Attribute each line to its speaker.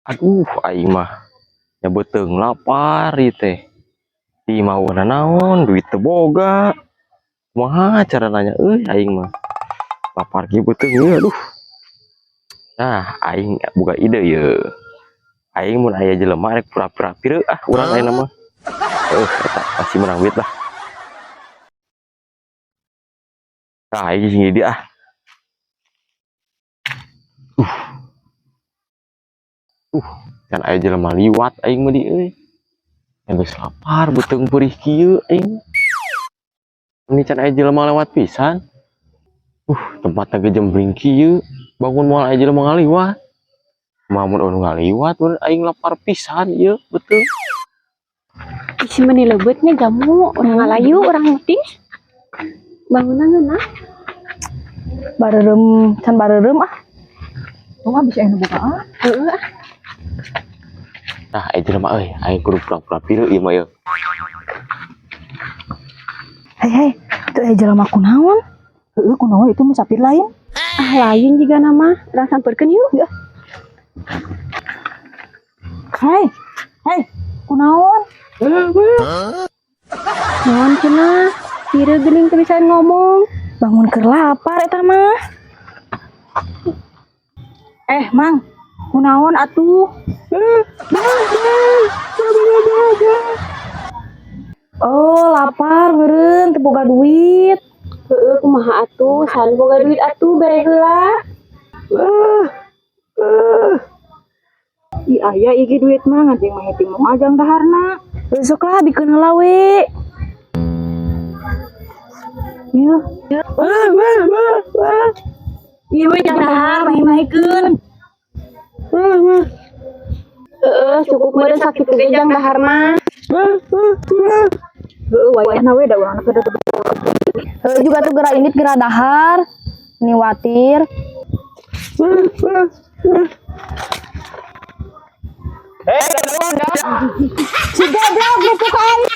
Speaker 1: Aduh, aing mah nya beuteung lapar ieu teh. Di mawana naon, duit teu boga. Kumaha carana nya euy aing mah. Lapar kieu beuteung ieu, aduh. Nah, aing boga ide ye. Aing mun aya jelema rek pura-pura pireu ah urang ayeuna mah. Eta pasti menang duit lah. Tah, aing sing di ah. Can aya jelema liwat aing mah di euy. Geus lapar beuteung peurih kieu aing. Ini can aya jelema lewat pisan. Tempatna ge jembring kieu. Bangun moal aya jelema ngaliwat. Mun anu ngaliwat mun aing lapar pisan ieu beuteung.
Speaker 2: Isi meni leubetnya jamu, urang ngalayu, urang mutis. Bangunan ngeunah.
Speaker 3: Bareureum can bareureum ah.
Speaker 4: Mah bisa anu bukaan.
Speaker 2: Heeh ah.
Speaker 1: Nah, aya jelema euy, aing kudu pura-pura pireu ieu mah ieu.
Speaker 3: Hei hei, itu aya jelema kunaon?
Speaker 4: Heeh, kunaon itu musafir lain?
Speaker 2: Ah, lain juga nama. Urang samperkeun yuk.
Speaker 4: Hei, hei, kunaon?
Speaker 2: Naon cenah? Pireu geuning teu bisa ngomong.
Speaker 3: Bangun keur lapar eta mah.
Speaker 4: Eh, Mang, kunaon atuh?
Speaker 3: Oh, lapar meureun teu boga duit.
Speaker 2: Heeh, kumaha atuh? San boga duit atuh bere heula.
Speaker 4: Ih, aya igi duit mah ngajeng mah hiting moal jang daharna.
Speaker 3: Besok lah bikeun heula we.
Speaker 4: Ieu,
Speaker 2: Ieu we jang dahar.
Speaker 4: mahi-mahikeun.
Speaker 2: Heeh, cukup meureun sakitu ge jang dahar mah.
Speaker 4: Heeh, wayahna we da urang teh
Speaker 3: Heuh juga tuh geura indit geura dahar. Niwatir. Si goblok gitu ka aing.